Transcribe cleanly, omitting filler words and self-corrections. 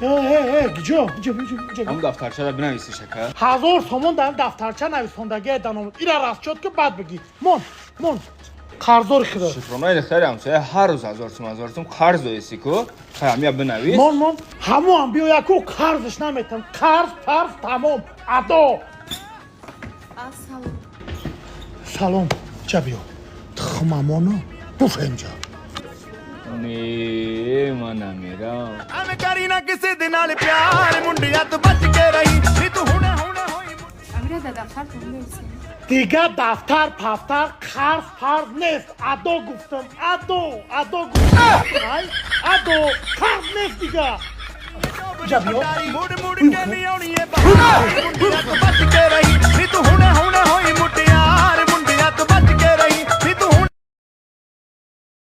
Э, э, э, гиҷо, гиҷо, гиҷо, гиҷо. Ҳамун дафтарчара бинависиш, ака. 1000 сомон дар дафтарча нависондагия даном. Ира расчёт ки, баъд бигӣ. Мон, мон, қарздори худо. Шукронаи духтари ҳамсоя ҳар рӯз 1000 сум, 1000 сум қарз доеси ку. Хай, ҳамия бинавис. Мон, мон, ҳамоам биёя ку, қарзш наметам. Қарз парз тамом, адо. Ассалом. Салом, ча биё, тухмамоно буфемҷа. Не, ман намерам. ਐਵੇਂ ਕਰੀ ਨਾ ਕਿਸੇ ਦੇ ਨਾਲ ਪਿਆਰ, ਮੁੰਡਿਆਂ ਤੋਂ ਬਚ ਕੇ ਰਹੀ ਨੀ ਤੂੰ ਹੁਣੇ ਹੁਣੇ ਹੋਈ Амира, дар дафтартон нависем. Дига дафтар пафтар, қарз фарз нест. Адо гуфтам, адо, адо гуфтам. Ай, адо, қарз нест дига. Ҷа биё. ਮੁੜ ਮੁੜ ਕੇ ਨਹੀਂ ਆਉਣੀ ਏ ਬਹਾਰ, ਮੁੰਡਿਆਂ ਤੋਂ ਬਚ ਕੇ ਰਹੀ ਨੀ ਤੂੰ ਹੁਣੇ ਹੁਣੇ ਹੋਈ ਮੁਟਿਆਰ।